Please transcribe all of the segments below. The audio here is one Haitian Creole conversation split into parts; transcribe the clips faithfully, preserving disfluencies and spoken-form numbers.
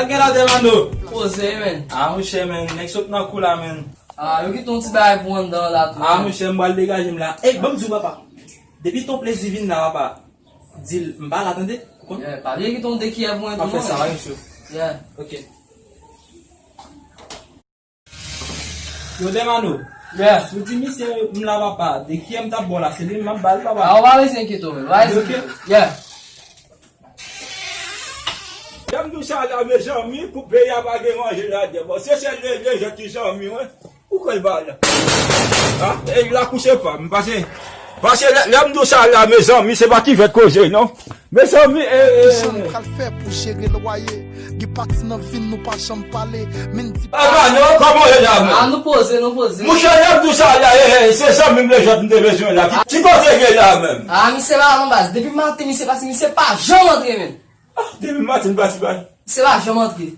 Sa gen la, Demano? Poze, men. Ah, monchè, men. Nèg sot nan kou la, men. Ah, yo kite yon ti bagay pou anndan la, tou. Ah, monchè, m pral degaje m la. Ey, ban m di w, papa. Depi ton plezi vin la, papa. Di l, m pa la, tande? Ou konn? Yeah, pa bliye kite yon dekiyè pou mwen, tou. Mwen fè sa, wi, mesye. Yeah. Ok. Yo, Demano. Yeah. Si w di misye m la, papa, dekiyè m t ap ba w la, se li m ap ba l, papa. Ah, ou pa bezwen enkyete w, men. Ou pa bezwen enkyete w. Yeah. Lè m di w sa la, mezanmi, pou peyi a pa gen manje ladan. Bon, se sèl le, le jèt ki zanmi mwen. Ou kwè l ba la? Ha? E la kou se pa m, pase, pase lè, lè m di w sa la, mezanmi, se pa kivèt koze, non. Mezanmi, e, e, kisa nou pral fè pou jere lwaye? Gen pati nan vi n nou pa janm pale, men n di. Ah, non, kòman w ye la, menm? Ah, nou poze, nou poze. Monchè, lè m di w sa la, e, e, se zanmi m le jèt m te bezwen la. Ki, ki kote l ye la, menm? Ah, misye pa la non, baz. Depi maten, misye pase, misye pa janm antre, menm. Ah, depi maten, pase, pase. Misye pa janm antre.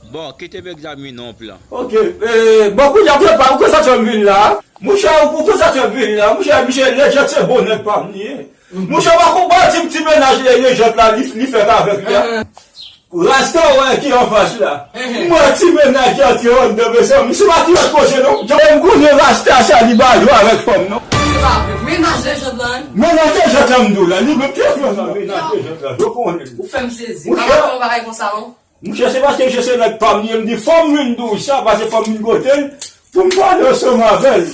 Bon, kite m egzamine yon plan. Ok, e, bon, kounye a, ou konn sa fè m vin la? Monchè, ou konn sa fè m vin la? Monchè, misye, le jèt se bon nèg pa m li ye. Monchè, pa konprann ti, ti mennaj le, le jèt la, li, li fè avèk li a. Rasta wè ki anfas la. Mwen ti mennaj ki antre anndan, mezanmi. Se pa ti lòt koze, non. Jan m konnen rasta sa, li pa jwe avèk fanm, non. Se pa vre. Mennaj le jèt la, wi. Mennaj le jèt la, m di w la. Li menm ki antre anndan, mennaj le jèt la. Yo konnen. Ou fè m sezi. Pa ka fè yon bagay konsa, non. Monchè, se paske misye se nèg pa m li ye, m di fò m vin di w sa, paske fò m vin kote l, pou m pale ansanm avè l.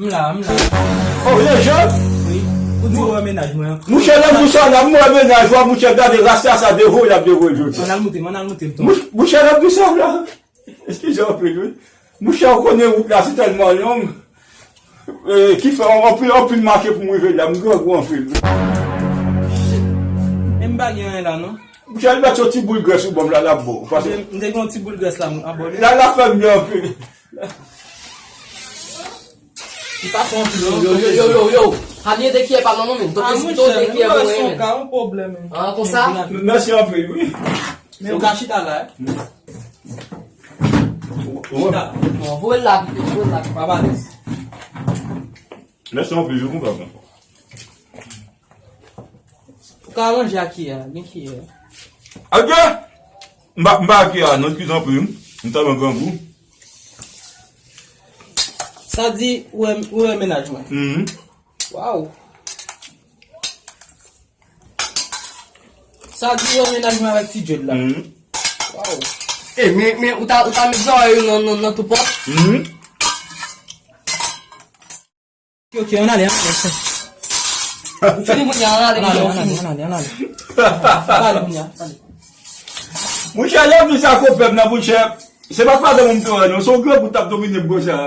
M la, m la. Oh, le jèt? Wi. Ou di w wè mennaj mwen an. Monchè, lè m di w sa la, m wè mennaj ou a, monchè, gade rasta sa devoye l ap devoye l jodi. Ann al moute m, ann al moute m, tonton. Mouch-, monchè, lè m di w sa la. Eskize anpil, wi. Monchè, ou konnen wout la, se tèlman long. E, ki fè anpil, anpil mache pou m rive la. M grangou anpil. E m pa gen anyen la, non. Monchè, li mèt yon ti boul grès sou ban m la, l ap bon. Pase m te gen yon ti boul grès la, m abòne. La, l ap fè m byen anpil. Li pa fè anpil, non. Yo, yo, yo, yo, yo. Pa bliye dekiyè pa m nan, non, men. Ton plezi, ton dekiyè pou mwen, men. Ah, konsa? Mèsi anpil, wi. Men ou ka chita la, eh. Chita. Bon, voye l la pito, voye l la pito. Papa Nis. Mèsi anpil, wi, konpa mwen. Ou ka ranje ak kiyè a, gen kiyè a. Adye! M pa, m pa ak kiyè a, non, eskize anpil, wi. M tèlman grangou. Sa di, ou wè, ou wè mennaj mwen? Mhm. Waw. Sa di yo mennaj mwen avèk ti Jod la. Mhm. Waw. E, men, men, ou ta, ou ta met zòrèy ou nan, nan, nan tout pòt? Mhm. Ok, ok, ann ale, ann ale. Ou fini kounye a, ann ale, ann ale, ann ale, ann ale, ann ale. Ann ale kounye a, ale. Monchè, lè m di sa konpè m nan, monchè. Se pa madanm ou m te wè non, se yon grangou t ap domine m konsa.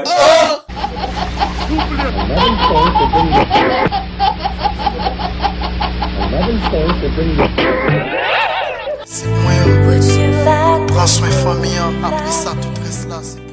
Se mwen, Albert. Pran swen fanmi an, apre sa, tout rès la, se